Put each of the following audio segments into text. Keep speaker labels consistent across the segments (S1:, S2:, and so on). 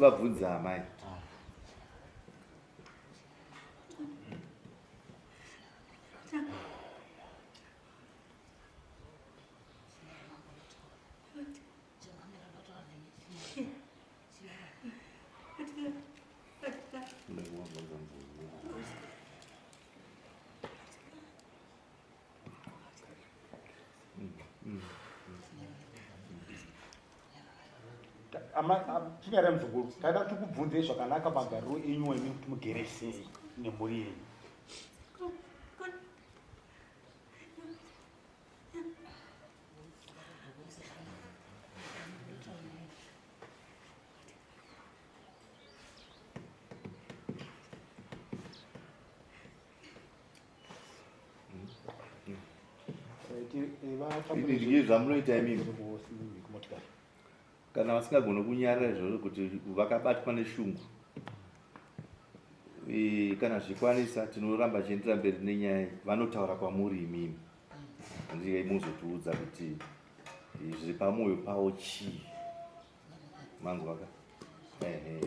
S1: tivabvunze amai.
S2: Chinyara muzukuru, taida kuti tikubvunzei zvakanaka magariro enyu imi kuti mugere sei nemhuri yenyu.
S1: Idyi zvamunoita imimi kana vasingagone kunyarara izvozvo kuti vakabatwa neshungu kana zvikwanisa tinoramba chiendera mberi nenyaya vanotaura kwamuri imimi andii muzotiudza kuti zviri pamwoyo pavo chii manzwaka ehe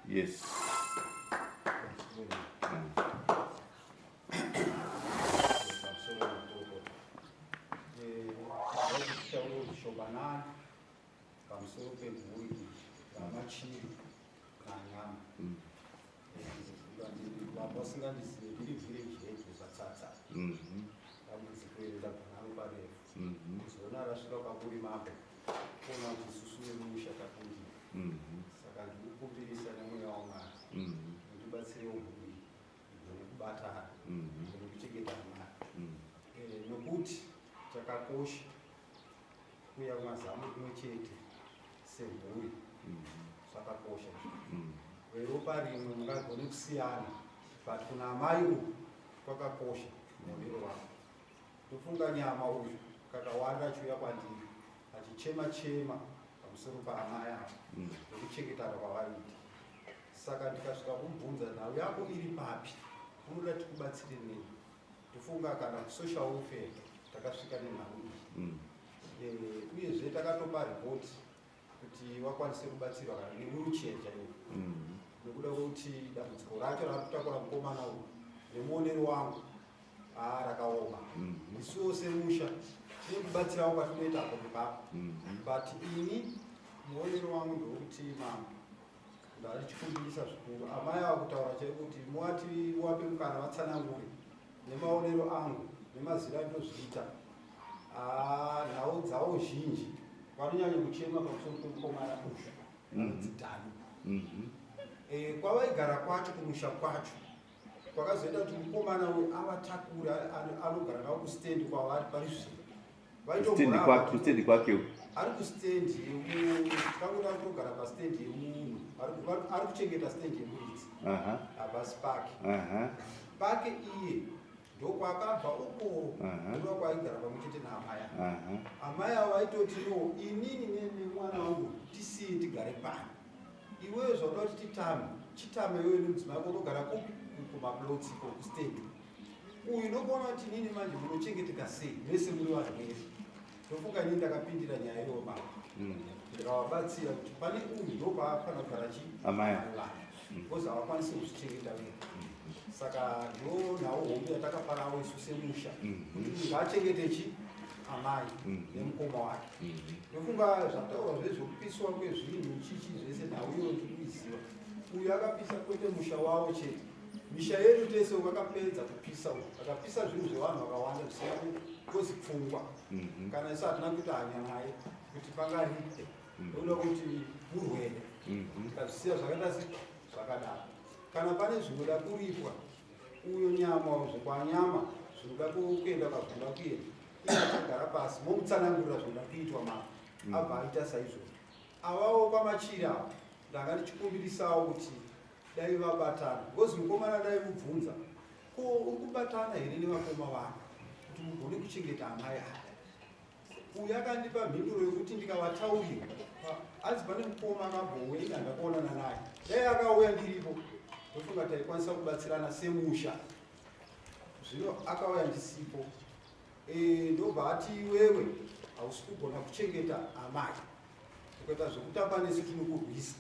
S1: Yes.
S2: Shobanani pamusoro pemhuri iyi vamachiri nanyama mm. vanhu vasingandizive ndiri village head wekwatsatsa mm-hmm. dambudziko iri ndabva naro parefu mm-hmm. kuzoona rasvika kwamuri mambo kuona kuti isusu vemusha takundira mhm. saka ndikukumbirisa nemweya wamwari mhm. mundibatsirewo mhuri igone kubatana mhm. igone kuchengeta mwari eh, nokuti chakakosha kuya mazamu rimwe chete semhuri zvakakosha veropa rimwe mungagone kusiyana but kuna amai uku kwakakosha muonero wako Ndofunga nyama uyu kakawanda achiuya kwandiri achichema chema pamusoro paamai ava mm. nekuchengetana kwavaiita saka ndikasvika kumubvunza nhau yako iri papi unoda tikubatsire nei ndofunga kana kusocial welfare takasvika nenhau iyi mm. eh, uyezve takatopa ripoti kuti vakwanise kubatsirwa kana newheelchair chaiyo mm. nekuda kwekuti dambudziko racho rakutakura mukomana uyu nemuonero wangu haa rakaoma mm. isuwo semusha tine kubatsirawo kwatinoita apo nepapo mm. but ini muonero wangu ndewekuti mama ndarichikumbirisa zvikuru amai ava kutaura chaiko kuti muwati muwape mukana vatsanangure nemaonero angu nemazira andozviita ah, nhau dzavo zhinji vanonyanya kuchema pamusoro pemukomana uyu anonzi mhm. Dani mhm. eh, kwavaigara kwacho kumusha kwacho kwakazoita kuti mukomana uyu avatakure anogara navo kustendi kwavari pari zvino
S1: kustendi kwake
S2: ari kustendi kangoda kutogara pastendi yemunhu ari kuchengeta stendi yemuridzi hapasi pake pake iye ndokwakabva uko kuva kwaigara pamwe chete naamai amai avo vaitoti no inini nemwana wangu tisiye tigare pano iwewe zvauda kuti titame chitame iwewe nemudzimai wako unogara kupi kumaplots iko kustendi uyu ndokuona kuti inini manje munochengeteka sei mese muri varwere ndofunga inini ndakapindira nyaya iyoyo baba mm. ndikavabatsira kuti pane uyu ndopaafanira kugara chii
S1: amai
S2: mm. because havakwanisi kuzvichengeta vega mm. saka ndo nhau hombe yatakaparawo isu semusha kuti munhu achengete chi amai nemukoma wake ndofunga zvataurwa zvezvekupiswa kwezvinhu chichi zvese nhau iyoyo tiri kuiziva uyu akapisa kwete musha wavo chete misha yedu tese vakapedza kupisa uku akapisa zvinhu zvevanhu vakawanda zvisina kukozi pfungwa mhm. kana isu hatina kuita hanya naye kuti pangaripe mhm. oda kuti murwere mhm. tikazvisiya zvakaita se zvakadaro kana pane zvinoda kuripwa uyo nyama zvekwanyama zvinoda kuenda kwazvinoda kuenda iye achagara pasi momutsanangurira zvinoda kuitwa ma abva aita saizvozvo avawo kwamachiri avo ndanga ndichikumbirisawo kuti dai vabatana because mukomana dai mubvunza ko uri kubatana here nevakoma vako kuti mugone kuchengeta amai ava uyu akandipa mhinduro yekuti ndikavataurira anzi pane mukoma akambouya ini handakuonana naye dai akauya ndiripo ndofunga taikwanisa kubatsirana semusha zvino akauya ndisipo e, ndobva ati iwewe hausi kugona kuchengeta amai. Ukaita zvekutamba nesu tinokurwisa.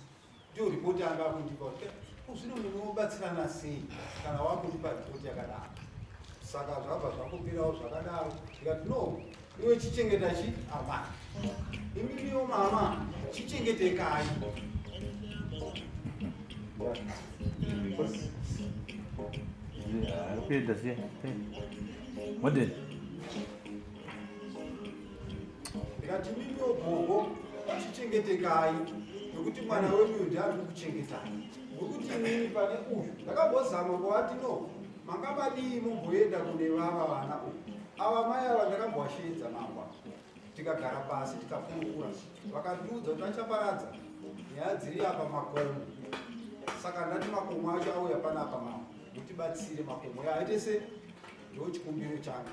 S2: Ndiyo ripoti yanga akundipa kuti ko zvino munobatsirana sei kana wakundipa ripoti yakadaro. Saka zvabva zvakupirawo zvakadaro. Ndikati no, iwe chichengeta chi amai. Imimiwo mama chichengetekai.
S1: Kuenda siya. Model.
S2: Ndikati imimiwo gogo chichengetekai nokuti mwana wenyu uyu ndiye ari kukuchengetai. Ngokuti inini pane uyu ndakambozama kuvati no manga madii mumboenda kune vava vana uyu. Ava mai ava ndakambovasheedza mambo tikagara pasi tikakurukura vakandiudza kuti achaparadza nyaya dziri apa makomo saka ndati makomo acho auya panapa mambo mutibatsire makomo aite se ndochikumbiro changu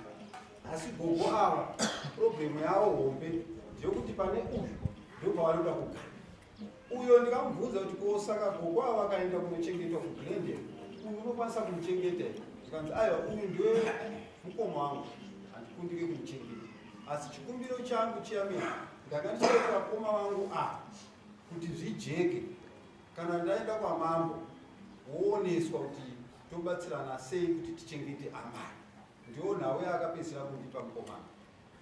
S2: asi gogo ava problemu yavo hombe ndeyekuti pane uyu ndopavanoda kugara uyo ndikamubvunza kuti ko saka gogo ava vakaenda kunochengetwa kuGlendale uyu unokwanisa kumuchengeta here zvikanzi aiwa uyu ndiwe mukoma wangu handikundike kumuchengeta asi chikumbiro changu chiyamira ndanga ndichaita vakoma vangu ava kuti zvijeke kana ndaenda kwamambo wooneswa kuti tobatsirana sei kuti tichengete amai ndiyo nhau yaakapedzisira kundipa mukomana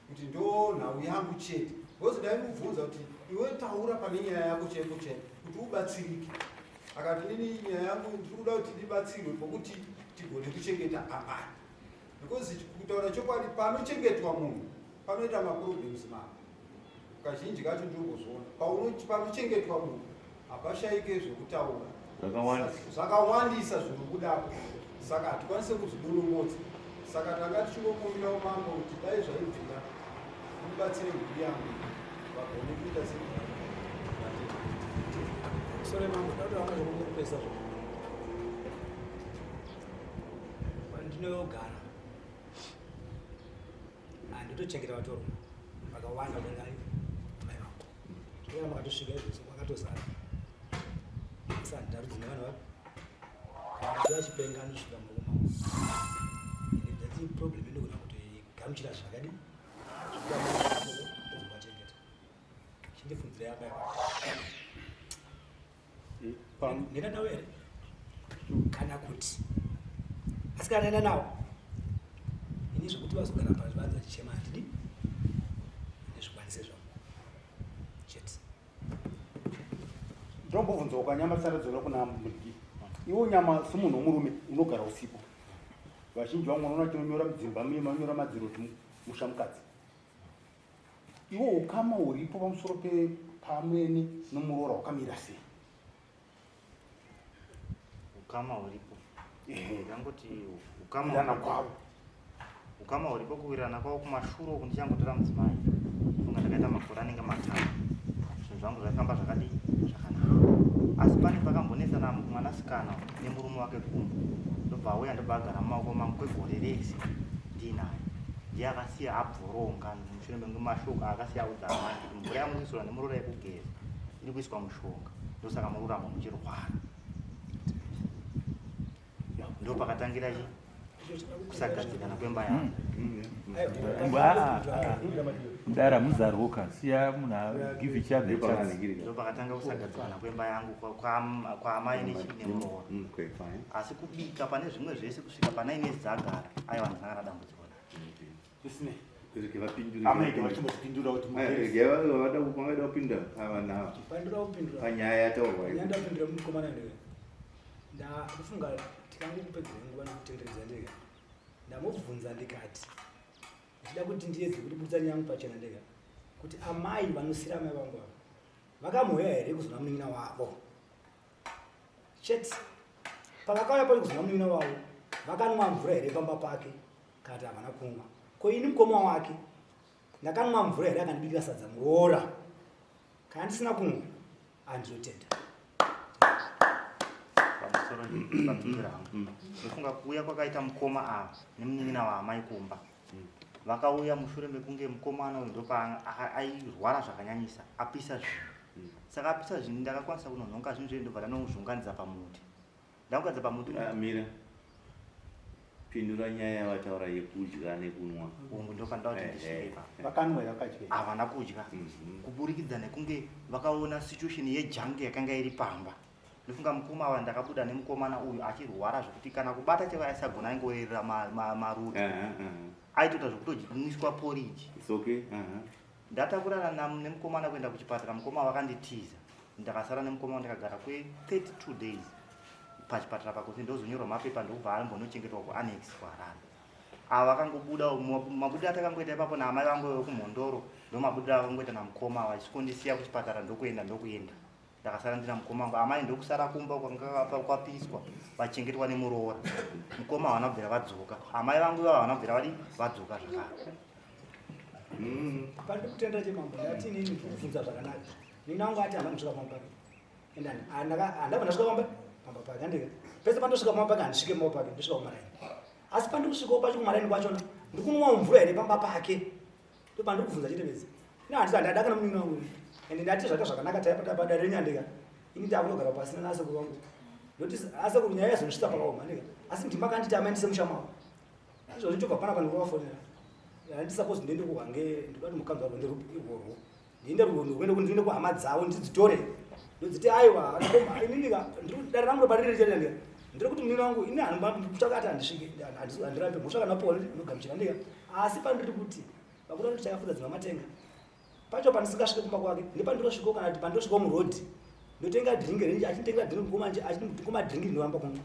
S2: kuti ndo nhau yangu chete because ndaimubvunza kuti iwe taura pane nyaya yako chaipo chaipo kuti ubatsirike akati nini nyaya yangu ndiri kuda kuti ndibatsirwe pokuti tigone kuchengeta amai because kutaura chokwadi panochengetwa munhu panoita maproblems mako kazhinji kacho ndinombozviona panochengetwa munhu hapashaike zvekutaura zvakawandisa zvinobudapo saka hatikwanise kuzvidonongodza saka tanga tichingokumbira umambo kuti dai zvaibvira mubatsire mhuri yangu vagone kuita se.
S3: Sorry mambo, ndauda kupesa zvo. Pandinogara handitochengeta vatorwa vakawanda kudarika mai vangu. Tinoona makatosvika izvozvo kwakatozara. Asi handidarudzi nevanhu vapi. Kana achipenga anosvika mumaoko mangu. And that's the problem inogona kutogamuchira zvakadii zvakachengeta. Chindifungidzira yamai vangu. Ndenda nawo here? Kana kuti asi kana ndaenda nawo ini zvekuti vazogara pavanza chichema handidi handizvikwanise zvangu chete.
S4: Ndombobvunza ukanyama tsaredzora kuna mudiki iwo nyama semunhu womurume unogara usipo vazhinji vamwe unoona chinonyora mudzimba muye manyora madziro kuti musha mukadzi iwo ukama huripo pamusoro pamwene nomuroora hwakamira sei?
S5: Ukama huripo ndangoti
S4: ukama kwavo
S5: ukama huripo kuwirirana kwavo kumashure uku ndichangotora mudzimai funga ndakaita makore anenge 5 zvinhu zvangu zvaifamba zvakadii zvakanaka asi pane pakambonetsana mwanasikana nemurume wake kumba ndobva auya ndobva agara mumaoko mangu kwegore rese ndiinaye ndiye akasiya abvoronga mushure menge mashoko aakasiya audza amai kuti mvura yamukuiswa nemuroora yekugeza iri kuiswa mushonga ndosaka muri kuramba muchirwara ndo pakatangira chi kusagadzikana kwemba yangu.
S1: Mdara muzaruka siya munhu give each other chance.
S5: Ndo pakatanga kusagadzikana kwemba yangu kwaamai nemuroora asi kubika pane zvimwe zvese kusvika pana ine dzagara aiwa ndisanga nadambudziko
S1: nayo kupindura panyaya yataurwa
S3: ndapindura mukomana ndega ndakufunga tikangokupedzera nguva nekutenderedza ndega ndamubvunza ndikati ndichida kuti ndiedze kuti budza nyaya yangu pachena ndega kuti amai vanosira amai vangu ava vakamouya here kuzona munin'ina wavo chete pavakauya pari kuzona munin'ina wavo vakanwa mvura here pamba pake kana kuti havana kumwa ko ini mukoma wake ndakanwa mvura here akandibikira sadza muroora kana ndisina kumwa andinotenda
S5: pamusoro ndipapindura hangu ndofunga kuuya kwakaita mukoma ava nemunin'ina waamai kumba vakauya mushure mekunge mukomana uyu ndopa airwara zvakanyanyisa apisa zvinhu saka apisa zvinhu ndakakwanisa kunonhonga zvinhu zviye ndobva ndanozviunganidza pamuti ndaunganidza pamuti
S1: Mira.
S6: Pindura nyaya yavataura yekudya nekunwa.
S5: Hongu ndopandinoda kuti ndisvike ipapo.
S4: Vakanwa here vakadya?
S5: Havana kudya kuburikidza nekunge vakaona situation yejunk yakanga iri pamba. Ndofunga mukoma ava ndakabuda nemukomana uyu achirwara zvekuti kana kubata chaivo aisagona aingorerera marutu. Aitoita zvekutonwiswa porridge.
S6: It's okay.
S5: Ndatakurana nemukomana kuenda kuchipatara mukoma vakanditiza. Ndakasara nemukoma ndikagara kwe 32 days pachipatara pakosi ndozonyorwa mapepa ndokubva ambonochengetwa kuannex kuHarare. Ava vakangobuda mabudiro atakangoita ipapo naamai vangu vekumhondoro ndomabudiro akangoita namukoma vachisvikondisiya kuchipatara ndokuenda ndokuenda. Ndakasara ndina mukoma wangu amai ndokusara kumba kwanga kwapiswa vachengetwa nemuroora. Mukoma havana kubvira vadzoka. Amai vangu ivava havana kubvira vadi vadzoka zvakare.
S3: Pandikutenda chemambo ndati inini ndikubvunza zvakanaka. Nini wangu ati handina kusvika pamba pake. And handabva ndasvika pamba pamba pake handika. Pese pandosvika pamba pake handisvike pamba pake ndosvika kumaraini. Asi pandikusvikawo pacho kumaraini kwachona ndikunwa mvura here pamba pake. Ndopandikubvunza chete bedzi. Ini handisi handada kana munin'ina wangu. And ndati zvaka zvakanaka taipa padare renyu handika. Ini ndakunogara pasina nasekuru vangu. Ndoti asekuru nyaya yazonosvitsa pakaoma handika. Asi ndima kanditi amai ndise musha mavo. Izvozvi ndobva panapa ndikuvafonera. Handisi suppose ndiende kuHwange ndikuda kuti mukadzi wavo ndirworwo. Ndiende rwendo ndiende kuhama dzavo ndidzitore. Ndodziti aiwa inini ka ndiri dare rangu ropariri chete ndika. Ndiri kuti munin'ina wangu ini handichakati ati handisvike handirambe mhosva kana pole ndinogamuchira ndika. Asi pandiri kuti vakuru vanoti chakafudza dzimba matenga. Pacho pandisingasvike kumba kwake nepandinosvikawo kana kuti pandosvikawo muroad ndotenga drink renje achinditengera drink mukoma nje achindikoma drink ndinoramba kumwa.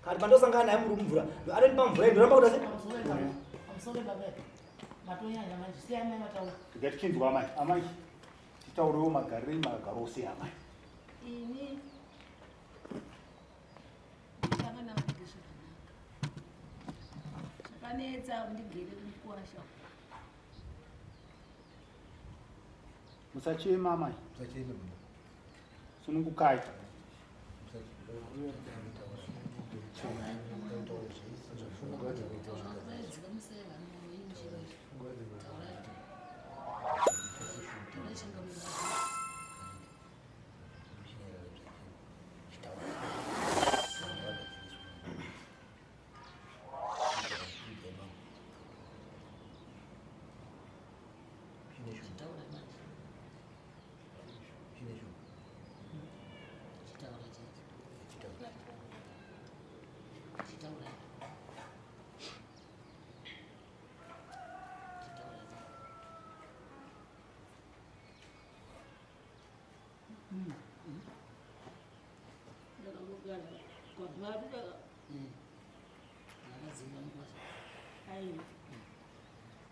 S3: Kana kuti pandosangana naye muri mumvura anondipa mvura ndoramba kuita sei?
S7: Pamusoro baba matonyanya manje siyai mai vataura.
S4: Rega tichinzwa amai. Amai titaurewo magariro enyu makagara sei amai.
S7: Ini ndanga ndamudiki zvakanaka. Zvakanetsa ndigere kumukwasha.
S4: Musachema amai.
S8: Musachema baba.
S4: Sunungukai.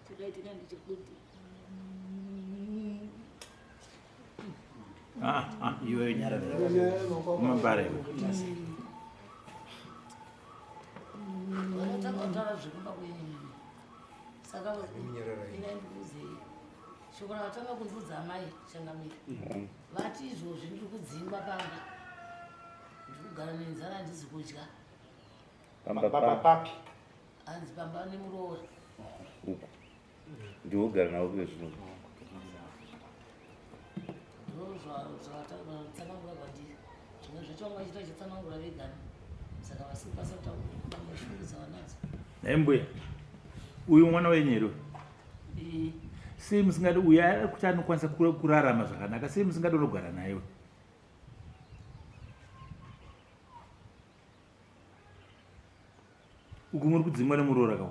S7: Chakaitika ndechekuti
S1: Ah, ah, iwe nyarara. Mabare.
S7: Vanotanga kutaura zvekumba kwenyu. Saka ina ndikuudzei. Shoko ravatanga kundiudza amai changamire. Vati izvozvi ndiri kudzingwa pamba. Ndiri kugara nenzara handizi kudya.
S6: Pamba
S4: Pamba papi?
S7: Hanzi pamba nemuroora.
S6: Uku. Ndiwe ugara navo kuve zvino.
S7: Ndozvavatsanangura kwandiri. Zvimwe zvacho vanga vachiita vachitsanangura vegani. Saka vasiri kukwanisa kutaura vamwe shungu dzavanadzo.
S1: Nhai mbuya, uyu mwana wenyu here uyu?
S7: Eh.
S1: Sei musingadi uyu ari kuti anokwanisa kurarama zvakanaka, sei musingadi unogara naye uyu? Uku muri kudzingwa nemuroora ka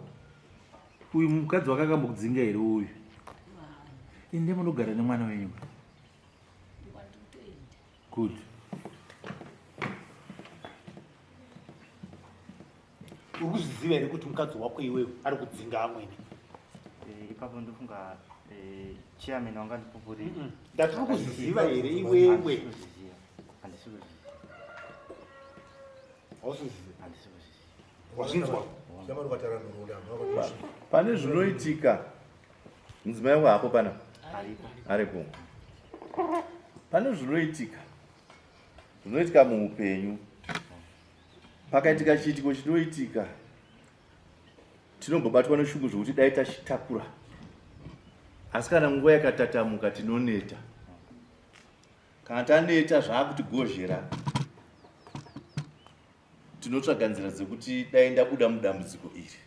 S1: uyu mukadzi wake akambokudzinga here uyu? Inde munogara nemwana wenyu. Good.
S4: Uri kuzviziva here kuti mukadzi wako iwewe ari kudzinga amwene?
S5: Eh, ipapo ndofunga eh, chairman wanga ndipupurira.
S4: Ndati uri kuzviziva here iwewe?
S5: Handisi kuzviziva. Handisi kuzviziva.
S4: Hausi kuzviziva?
S5: Handisi kuzviziva.
S4: Wazvinzwa?
S6: Pane zvinoitika. Mudzimai wangu haapo pana?
S5: Aripo.
S6: Aripo. Pane zvinoitika. Zvinoitika muupenyu. Pakaitika chiitiko chinoitika tinombobatwa neshungu zvekuti dai tachitakura. Asi kana nguva yakatatamuka tinoneta. Kana taneta zvakutigozhera. Tinotsvaga nzira dzekuti dai ndabuda mudambudziko iri.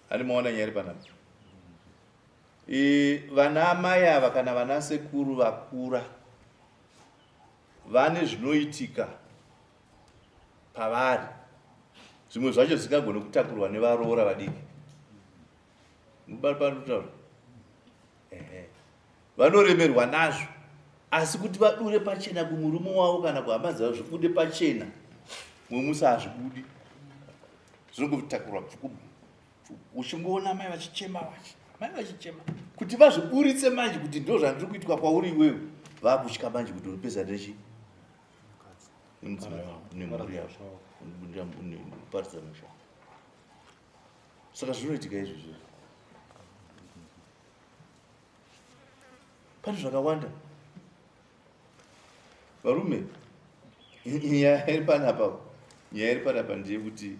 S6: Ani maona nyaya iri panapa? E, vana amai ava kana vana sekuru vakura vane zvinoitika pavari zvimwe zvacho zvisingagone kutakurwa nevaroora vadiki. Mubari ehe vanoremerwa nazvo asi kuti vadure pachena kumurume wavo kana kuhama dzavo zvibude pachena mwemusi hazvibudi zvinongotakurwa uchingoona mai vachichema vachi mai vachichema kuti vazviburitse manje kuti ndo zvandiri kuitwa kwauri iwewe vakutya manje kuti unopedza nechi nemudzimai wavo nemhuri yavo unoparidza musha saka zvinoitika izvozvo pane zvakawanda varume nyaya iri panapa nyaya iri panapa ndeyekuti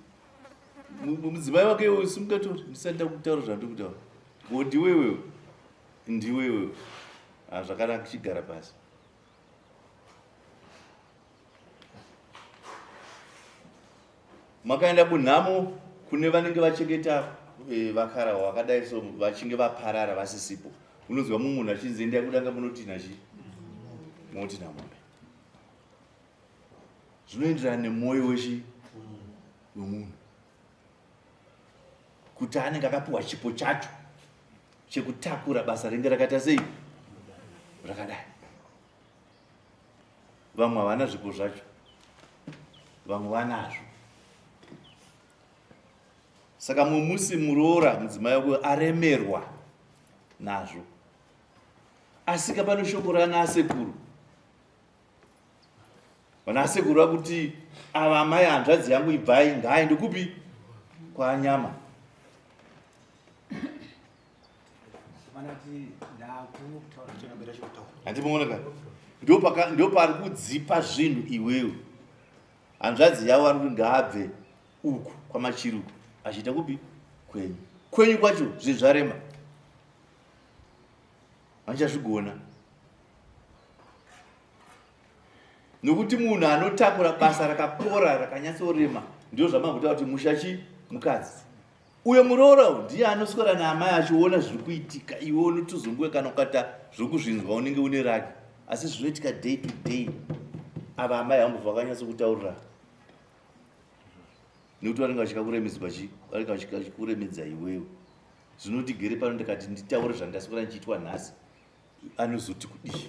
S6: mudzimai wake iwe simukatori ndisati ndakutaura zvandiri kutaura ngo ndiwe iwewe ndiwe iwewe ah, zvakanaka chigara pasi Makaenda kunhamo kune vanenge vachengeta eh, vakarahwa vakadai so vachinge vaparara vasisipo unonzwa mumwe munhu achinzi endai kudanga munotinha chii munotinha mombe zvinoenderana nemwoyo wechi wemunhu kuti anenge akapiwa chipo chacho chekutakura basa ringe rakaita sei rakadai Vamwe havana zvipo zvacho, vamwe vanazvo. Saka mumusi muroora mudzimai wako aremerwa nazvo, asika pano shoko rana asekuru vana asekuru vakuti ava amai hanzvadzi yangu ibvai ngaaende kupi kwanyama Handimuona ka ndopari kudzipa zvinhu iwewe hanzvadzi yavo ari kuti ngaabve uku kwamachiri uku achiita kupi kwenyu kwenyu kwacho zvinhu zvarema vandichazvigona nokuti munhu anotakura basa rakakora rakanyatsorema ndizvo zvamangutaura kuti musha chi mukadzi Uyo muroora uyu ndiye anoswera naamai achiona zviri kuitika iwe unotozonguve kana ukata zvokuzvinzwa unenge une raki asi zvinoitika day to day ava amai hambobva vakanyatsokutaurira nekuti vanenge vachikakuremedzwa chi vanenge vachikakuremedza iwewe zvinotigere pano ndikati nditaure zvandaswera ndichiitwa nhasi anozoti kudii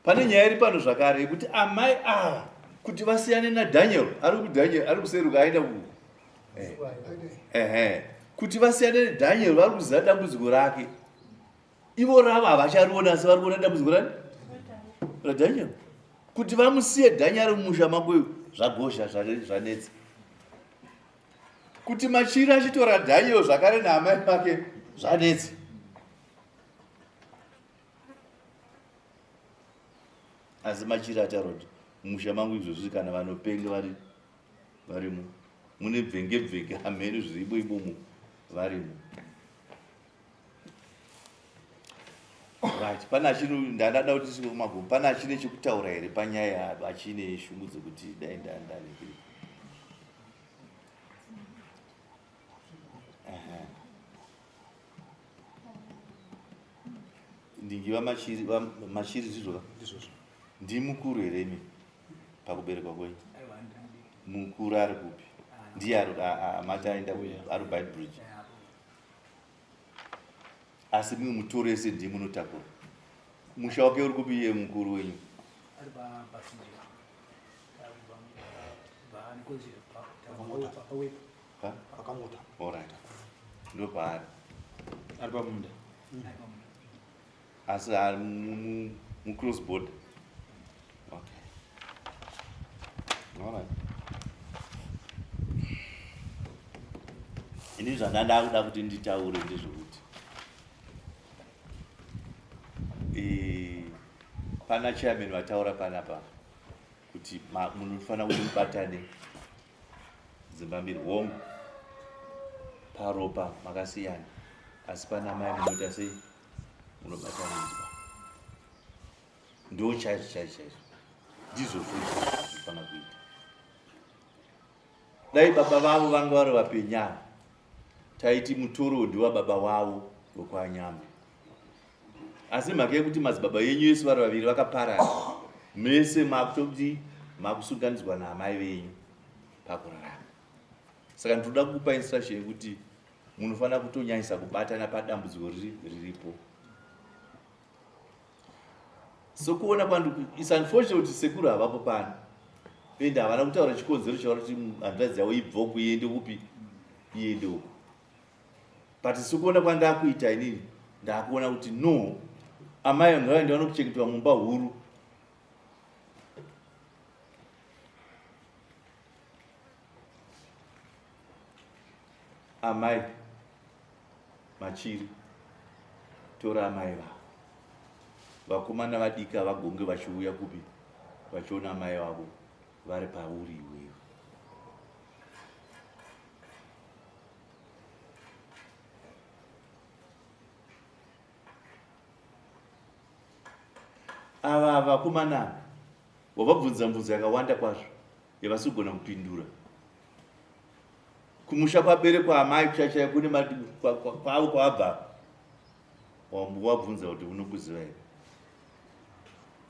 S6: Pane nyaya iri pano zvakare yekuti amai ava kuti vasiyane naDaniel ari kuDaniel ari kuseruka aenda ku eh. ehe kuti vasiyane naDaniel vari kuziva dambudziko rake ivo ravo havachariona asi vari kuona dambudziko rani raDaniel kuti vamusiye Daniel ari mumusha mako zvagozha zvanetsa kuti machira achitora Daniel zvakare naamai vake zvanetsa asi machira ataura kuti mumusha mangu izvozvi kana vanopenga vari varimo mune bvenge bvenge hameno zvirimo imomo varimo right pane achine ndandada kuti tisvike kumagumo pane achine chekutaura here panyaya achine shungu dzekuti dai ndandanekiri Ndingi vamachiri vamachiri ndizvo ka? Ndizvozvo. Ndimukuru here imi pakuberekwa kwenyu? Mukuru ari kupi? Ndiye ari amati aenda ari Beitbridge. Asi mumwe mutoro yese ndiye munotakura. Musha wake uri kupi iye mukuru wenyu?
S3: Ari pa passenger.
S6: Pa?
S4: Pakamota.
S6: All right. Ndo paari.
S1: Ari pamunda.
S6: Asi ari mu cross border. Okay. All right. Ini zvandanda kuda kuti nditaure ndezvekuti eh, pana chairman vataura panapa kuti munofanira kuti mubatane Dzimba mbiri hongu paropa makasiyana asi pana mai munoita sei munobatanidzwa ndo chaizvo chaizvo chaizvo. Ndizvo zvinofanira kuita. Dai baba vavo vanga vari vapenyu ava, taiti mutoro ndewababa wavo wekwanyama. Asi mhaka yekuti madzibaba yenyu yese vari vaviri vakaparara, mese makutoti makusunganidzwa naamai venyu pakurarama. Saka ndinoda kukupa instruction yekuti munofanira kutonyanyisa kubatana padambudziko riripo. Sokuona kwangu, it's unfortunate kuti sekuru havapo pano and havana kutaura chikonzero chavari kuti hanzvadzi yavo ibve uku iende kupi iende uku. But sokuona kwandakuita inini ndakuona kuti no, amai ngavaende vanokuchengetwa mumba huru. Amai Machiri, tora amai vako. Vakomana vadiki havagonge vachiuya kupi vachiona amai vavo vari pauri iwewe. Ava vakomana wavabvunza mibvunzo yakawanda kwazvo yavasigona kupindura. Kumusha kwaberekwa amai kuchachaya kune kwavo kwavabva wabvunza kuti unokuziva here?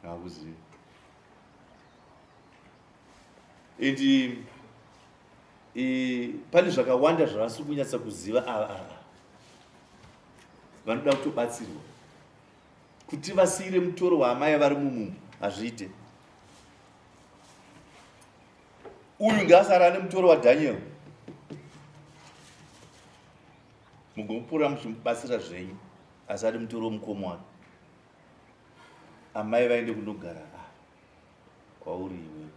S6: Hakuzivi. And e, pane zvakawanda zvavasi kunyatsa kuziva ava ava vanoda kutobatsirwa kuti vasiire mutoro waamai vari mumumu hazviite. Uyu ngaasara ane mutoro waDaniel. Mugomupura muchimubatsira zvenyu asi ane mutoro wemukoma wake. Amai vaende kunogara ah, kwauri iwewe.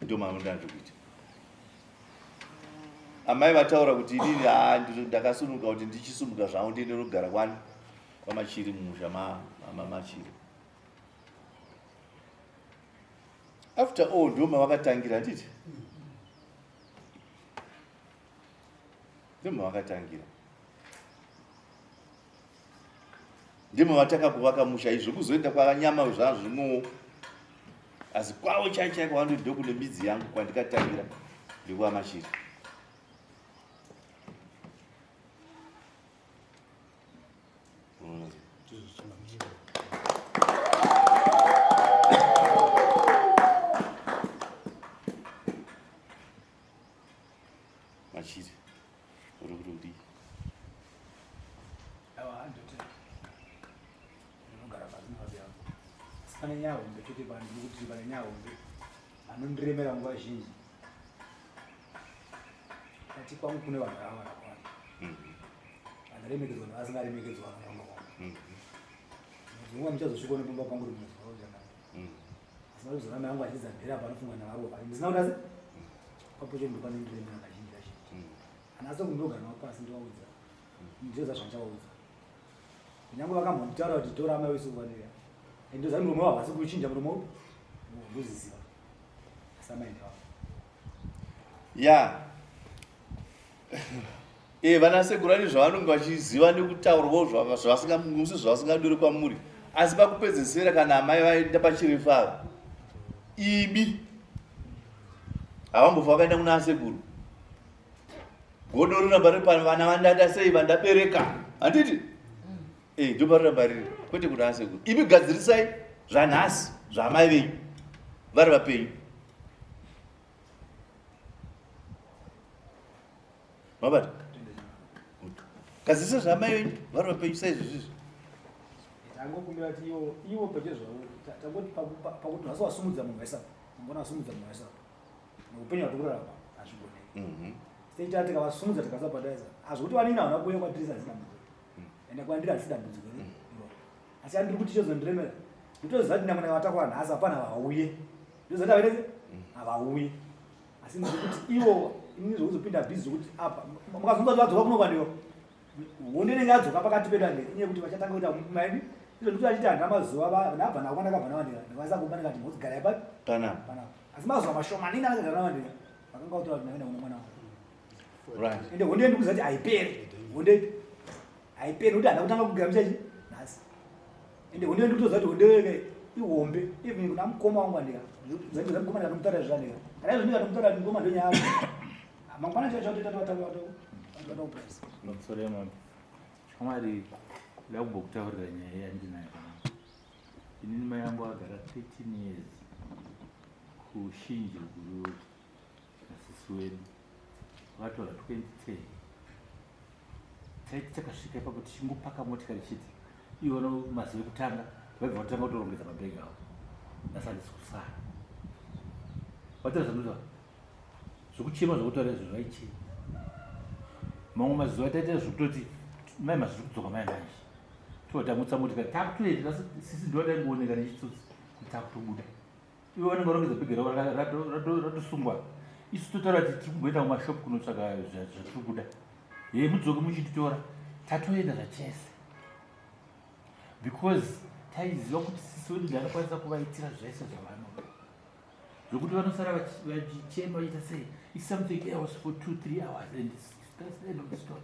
S6: Ndio maanoda kuita. Amai vataura kuti inini ah, ndakasunuka kuti ndichisumuka zvangu ndiende kunogara kwani kwamachiri mumusha mamachiri. After all ndo mavakatangira handiti? Ndo mavakatangira. Ndimo vatanga kuvaka musha izvo kuzoenda kwanyama zvazvimwewo. Asi kwavo chai chai kwavanoti ndokune midzi yangu kwandikatangira ndekwaMachiri. Machiri, uri kuti kudii?
S3: Awa, ndoti ndinogara pasi nevabi yangu. Asi pane nyaya hombe chete pano, ndiri kuti pane nyaya hombe anondiremera nguva zhinji. Kati kwangu kune vanhu vava vakawanda. Vanoremekedzwa nevasingaremekedzwa vanogamba kwangu. Dzimwe muchazosvika nepamba pangu rimwe zuva uchanaka. Asi vanozona mai vangu vachidza mhera panofunga navarova. Ndisina kuti asi papo chete ndopanondiremera kazhinji kazhinji. Ana asi kundogara navo pasi ndovaudza. Ndinoziva zvandichavaudza. Kunyangwe vakambonditaura kuti tora amai wesu kuvanira. Ndoziva muromo wavo havasi kuchinja muromo upi. Ndoziziva. Asi amai ndevavo.
S6: Ya. Eh, vana sekuru vane zvavanonge vachiziva nekutaurwawo zvavasingamusi zvavasingaduri kwamuri asi pakupedzesera kana amai vaenda pachirefu ava imi havambofa vakaenda kuna asekuru godo rinoramba riri pano vana vandada sei vandabereka handiti eh, ndoparoramba riri kwete kuna asekuru imi gadzirisai zvanhasi zvaamai venyu vari vapenyu mabata gadzirisa zvaamai venyu vari vapenyu saizvozvizvi
S3: Tangokumbira kuti ivo ivo pachezvavo tangoti pakuti nhasi wasumudza munhu wese apa mangwana wasumudza munhu wese apa neupenyu hwatiri kurarama hazvigoneki. Seitaa tikavasumudza tikasabhadharisa hazvikuti vanini havana kuuya kwatiri hazisi dambudziko ende kwandiri hazisi dambudziko iroro asi andiri kuti chozondiremera nditoziva kuti nyangwe ndakavatakura nhasi hapana havauye ndoziva kuti havaitese havauye asi ndikuti ivo ini zvokuzopinda bhizi zvekuti apa mukazonzwa kuti vadzoka kuno kwandiwa hondo inenge yadzoka pakati pedu ande inyaya yekuti vachatanga kuita maini izvo ndikuti achiti handina mazuva ndabva nako kwandakabva navandira ndikwanisa kumba ndikati mhodzigarai papi
S6: panapa
S3: panapa asi mazuva mashomanini andakagara navandira vakanga vatora kuti ndaenda kuna mwana wangu
S6: right
S3: ende hondo yendikuziva kuti haiperi hondo ipi haiperi nekuti handina kutanga kugara muchachi nhasi. Ende honde ndikutoziva kuti honde ihombe even kuna mukoma wangu andika. Zvaita mukoma ndikatomutaura zvanika. Kana izvo ndikatomutaura kuti mukoma ndonyaya yako. Mangwana chacho chacho tata tata tata price.
S1: Pamusoro yemambo. Shamwari kuda kumbokutaurira nyaya yandinayo panapa. Inini mai angu agara 13 years kushinji guru nasisi wedu. Vakatora 2010. Taiti takasvika ipapo tichingopaka motikari chete. Ivo mazuva ekutanga vaibva vatanga kutorongedza mabhegi avo. Nhasi handisi kusara. Vataura zvandinotaura. Zvekuchema zvekutaura izvo zvaichema. Mamwe mazuva taita zvekutoti mai mazviri kudzoka mai manje. Tovatamutsa motikari takutoenda nhasi sisi ndivo taingooneka nechitsotsi kuti takutobuda. Ivo vanenge varongedza bhegi ravo ratosungwa. Isu totaura kuti tiri kumboenda kumashop kunotsvaga zvatiri kuda. Ye mudzoke muchititora tatoenda zvachese. Because taiziva kuti sisi wedu ndianokwanisa kuvaitira zvese zvavanoda. Zvekuti vanosara vachichema vachiita sei is something else for 2-3 hours and that's the end of the story.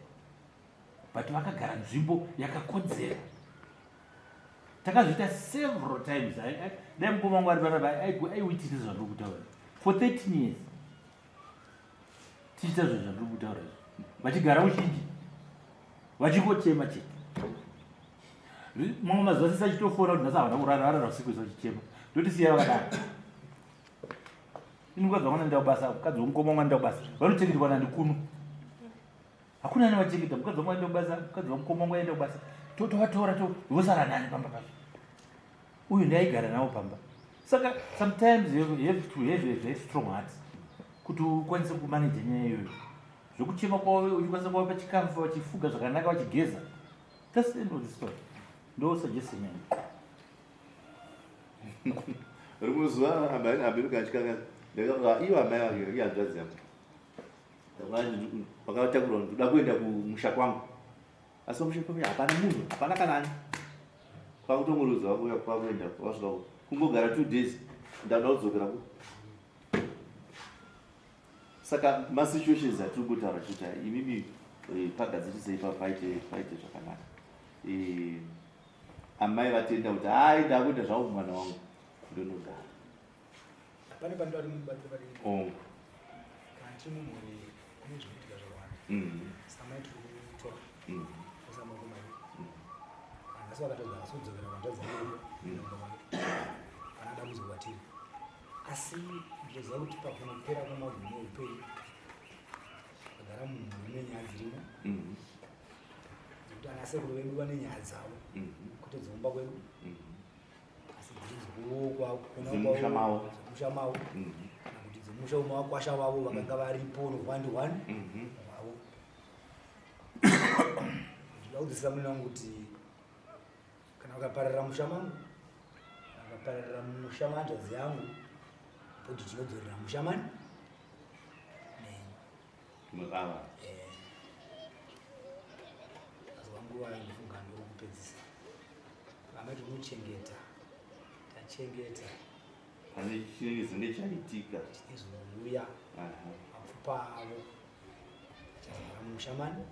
S1: But vakagara nzvimbo yakakodzera. Takazviita several times. Dai mukoma wangu ari panapa aiwitness zvandiri kutaura. For 13 years. Tichiita zvinhu zvandiri kutaura izvi. Vachigara uzhinji. Vachingochema chete. Mamwe mazuva sisi achitofona kuti nhasi havana kurara varara usiku izvo vachichema. Ndotisiya vakadaro. Ini mukadzi wangu anoenda kubasa, mukadzi wemukoma wangu anoenda kubasa. Vanochengetwa nani kuno. Hakuna anovachengeta. Mukadzi wangu aenda kubasa, mukadzi wamukoma wangu aenda kubasa. Tovatora to vosara nani pamba pacho. Uyu ndaigara navo pamba. Saka sometimes you have to have a very strong heart kuti ukwanise kumanage nyaya iyoyo. Zvekuchema kwavo uchikwanisa kuvapa chikafu vachifuga zvakanaka vachigeza. That's the end of the story. Ndo suggestion yangu.
S6: Rimwe zuva amai aberuka achikanga ndakanga ivo amai vake ihanzvadzi yangu. Vakatakura ndoda kuenda kumusha kwangu. Asi pamusha kwangu hapana munhu, hapana kana ani. Kwakutongorudza vakuuya kwakuenda wasvika kungogara 2 days ndada kudzokera ku. Saka ma situations atiri kutaura chita imimi pagadzirisei pa paite paite zvakanaka. Amai vatenda kuti hai ndakuenda zvangu mwana wangu ndonogara.
S3: Pane pandoda kuti mubatsire padiki.
S6: Oh.
S3: Kana tiri mumhuri kune zvinoitika zvakawanda. Samai tiri kutora. Kusama kumai. Asi vakatadza asi kudzokera kwanzvadzi yangu kana dambudziko kwatiri. Asi ndinoziva kuti pakunopera kwemagumo eupenyu pagara munhu une nyaya dzirimo. Dzekuti ana sekuru vedu vane nyaya dzavo kwete dzekumba kwedu. Asi dziri
S6: dzemusha mavo.
S3: Dzemusha mavo. Kana kuti dzemusha wemakwasha vavo vakanga varipo nohwandi hwani hwavo. Ndinoda kudzidzisa mune wangu kuti kana vakapararira musha mangu, kana vakapararira musha mahanzvadzi yangu, kuti tinodzorera musha mani
S6: Mukava.
S3: Mazuva nguva yandifunga ndokupedzisa. Vamwe tinochengeta, tachengeta.
S6: Pane chinenge chinenge chaitika.
S3: Chinezouya. Mapfupa avo. Achazara musha mani.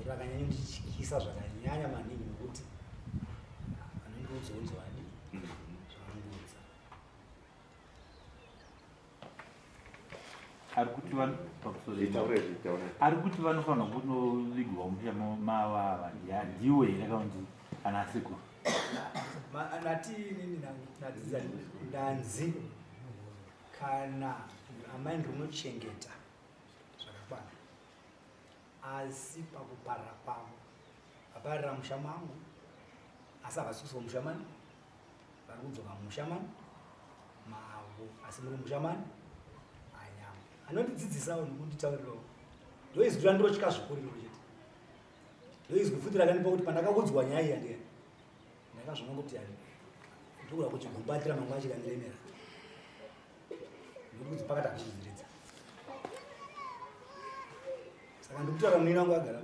S3: Rakanyanya kundityisa zvakanyanya maningi nekuti vanondiudza unzi vadi zvavanondiudza.
S1: Ari kuti ari kuti vanofanira kunovigwa musha mavo ava ndiwo here kana kuti ana sekuru?
S3: Nati inini nadzidza ndanzi kana amai ndinochengeta zvakakwana asi pakuparira kwavo vaparira musha mangu asi havasi kuiswa musha mani vari kudzoka musha mani mavo asi muri musha mani anyama anondidzidzisawo nekunditaurirawo ndoizwi randinotya zvikuru iroro chete ndoizwi futi rakandipa kuti pandakaudzwa nyaya iya ndiya ndakazviona kuti ndokuda kuchigumbatira mangwana chikandiremera ndokuti kudzipakata kuchidziridza saka ndikutaura munini wangu agara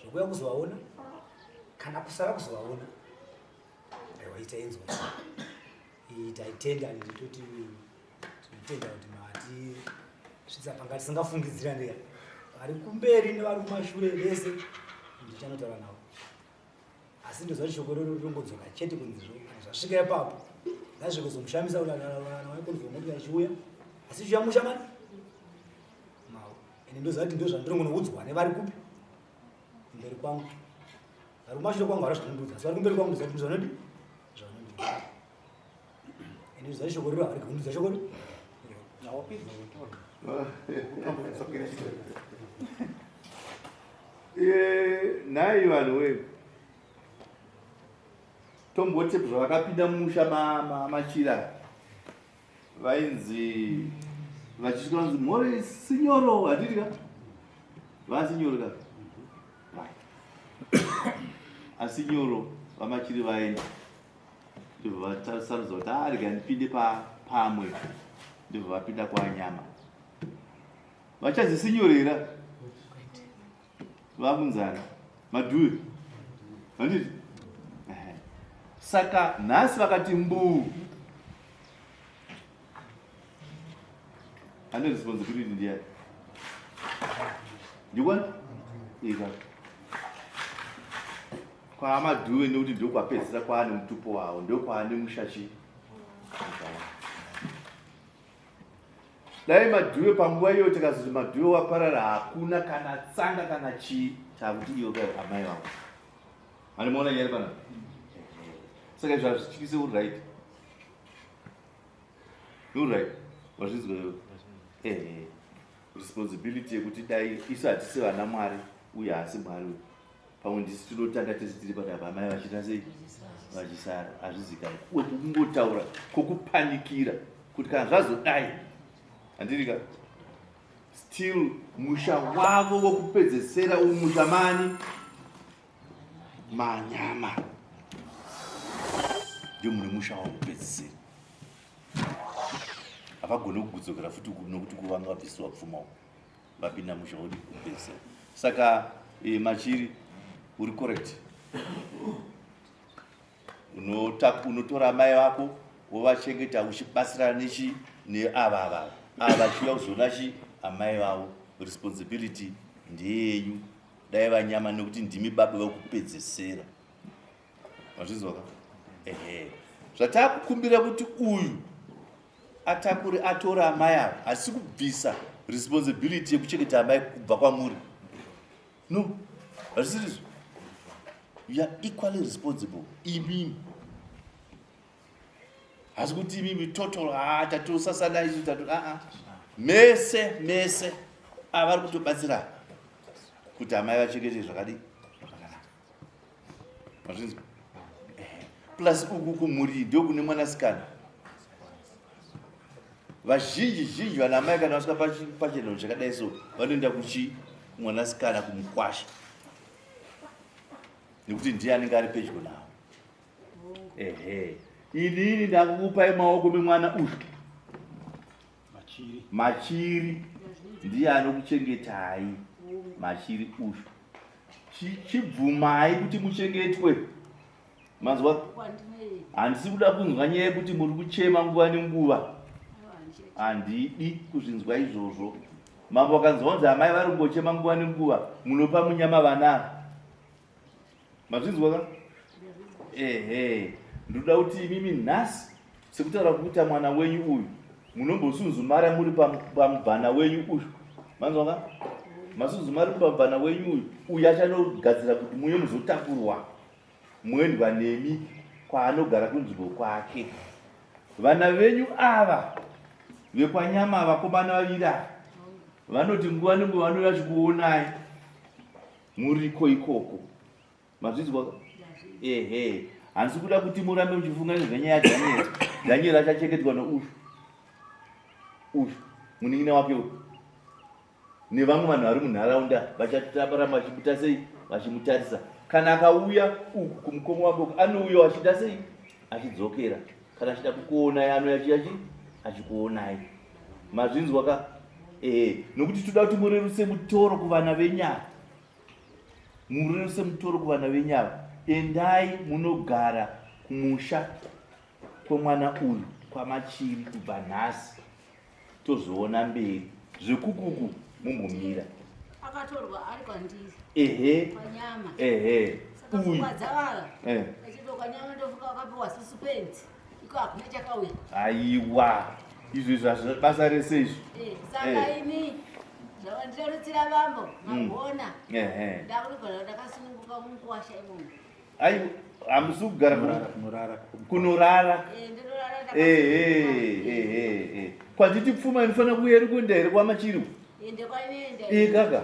S3: zvekuya kuzovaona kana kusara kuzovaona aiwa itainzwa iyi taitenda nditoti tinotenda kuti mati svitsa panga tisingafungidzira ndeya. Vari kumberi nevari kumashure vese ndichanotaura navo. Asi ndoziva kuti shoko rero rinongodzoka chete kunzi zvo kana zvasvika ipapo ngazvikuzomushamisa kuti ana vaikonzwa motikari ichiuya asi ichiuya musha mani mavo. Ende ndoziva kuti ndozvandinongonoudzwa nevari kupi kumberi kwangu. Vari kumashure kwangu havana zvavanondiudza asi vari kumberi kwangu ndoziva kuti ndozvanodi zvavanondiudza. Ende ndoziva kuti shoko rero havaregi kundiudza shoko rero.
S6: Eh, nhai vanhu wee tomboti zvavakapinda mumusha machira vainzi vachisvika vanzi mhore sinyoro handiti ka vasinyoro ka asinyoro vamachiri vaenda ndibva vasarudza kuti ah, rega ndipinde pamwe ndibva vapinda kwanyama vachazisinyorera vakunzana madhuve handiti saka nhasi vakati mbuu ane responsibility ndiyani ndikwana ika kwaamadhuve nekuti ndokwapedzisira kwaane mutupo wavo ndokwaane mushachi Dai Madhuve panguva iyoyo tikazoti Madhuve waparara hakuna kana tsanga kana chii chakuti iyo ka amai vangu. Ani maona nyaya pana? Saka izvo hazvityise uri right. Uri right. Wazvinzwa iwe? Eh. Responsibility yekuti dai isu hatisi vana Mwari uye haasi Mwari uyu. Pamwe ndisu tinotanga tese tiri padaba amai vachiita sei? Vachisara hazvizikanwi. Uye kungotaura kwokupanikira kuti kana zvazodai handiri ka still musha wavo wokupedzesera uyu musha mani manyama ndio mune musha wavo wokupedzesera havagone kudzokera futi nokuti kuvanga vabvisiwa pfuma uku vapinda musha wodi kupedzisira saka e, machiri uri correct unotora amai vako wovachengeta uchibatsirana nechi neava ava ava vachiuya kuzoona chi amai vavo responsibility ndeyenyu dai vanyama nekuti ndimi baba vekupedzesera mazvinzwa ka ehe zvatakukumbira kuti uyu atakure atore amai ava hatisi kubvisa responsibility yekuchengeta amai kubva kwamuri no hazvisirizvo you are equally responsible imimi hasi kuti imimi total ha tatosasana isu tato aa mese mese avari kutobatsira kuti amai vachengete zvakadii zvakanaka mazvinzwa plus uku kumhuri ndokune mwanasikana vazhinji zhinji vana amai kana vasvika pachinhu chakadai so vanoenda kuchi mwanasikana kumukwasha nekuti ndiye anenge ari pedyo navo ehe inini ndakukupai maoko memwana uyu
S4: Machiri.
S6: Machiri ndiye anokuchengetai. Machiri uyu. Chibvumai kuti muchengetwe. Manzwa? Handisi kuda kunzwa nyaya yekuti muri kuchema nguva nenguva. Handidi kuzvinzwa izvozvo. Mambo akanzwa kunzi amai vari kungochema nguva nenguva, munopa munyama vana. Mazvinzwa ka? Ehe. Ndinoda kuti imimi nhasi sekutaura kuita mwana wenyu uyu munombosunzumara muri pamubvana wenyu uyu. Manzwa ka? Masunzumara muri pamubvana wenyu uyu, uyu achanogadzira kuti muye muzotakurwa muendwa nemi kwaanogara kunzvimbo kwake. Vana venyu ava vekwanyama vakomana vaviri ava vanoti nguva nenguva vanouya vachikuonai muriko ikoko mazvinzwa ehe handisi kuda kuti murambe muchifunga nezvenyaya yadhanieri dhanieri achachengetwa neuyu uyu munin'ina wake uyu nevamwe vanhu vari munharaunda vacharamba vachimuta sei vachimutarisa kana akauya uku kumukoma wake uku anouya achiita sei achidzokera kana achida kukuonai anouya achiachi achikuonai mazvinzwa ka ehe nokuti toda kuti mureruse mutoro kuvana venyava mureruse mutoro kuvana venyava endai munogara kumusha kwemwana uyu kwamachiri kubva nhasi tozoona mberi zvekukuku mumbomira.
S7: Akatorwa ari kwandiri.
S6: Ehe.
S7: Kwanyama.
S6: Ehe.
S7: Saka pfungwa dzavava.
S6: Eh.
S7: Achito kwanyama ndofunga wakapiwa suspense. Iko hakuna chakauya.
S6: Aiwa. Izvo izvo hazvina basa rese izvo.
S7: Eh, saka
S6: Eh.
S7: ini zvavandirerutsira vambo magona.
S6: Ehe.
S7: Ndakunogara ndakasununguka mukuwasha imomo.
S6: Aiwa, hamusi kugara
S1: kunorara.
S6: Kunorara.
S7: Eh, ndinorara
S6: Ehe, ehe, ehe. Kwatiti pfuma inofanira kuuya iri kuenda here kwamachiri?
S7: Ende kwainoenda.
S6: Eh, kaka.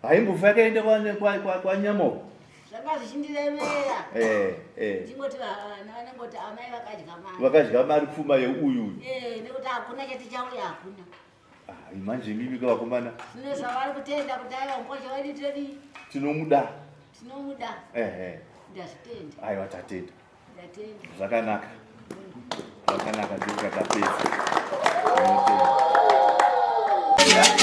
S6: Haimbofa yakaenda kwanyama uko.
S7: Zvanga zvichindiremera.
S6: Eh, eh.
S7: Ndingoti vana vanongoti amai vakadya mari.
S6: Vakadya mari pfuma yeuyu uyu.
S7: Eh, nekuti hakuna chati chauya hakuna.
S6: Ah, manje imimi ka vakomana
S7: Zvino zvavari kutenda kuti aiwa mukosha wedu todii?
S6: tinomuda.
S7: Tinomuda.
S6: Ehe.
S7: Ndazvitenda.
S6: Aiwa tatenda.
S7: Ndatenda.
S6: Zvakanaka. Zvakanaka ndiko katapedza. Tinotenda.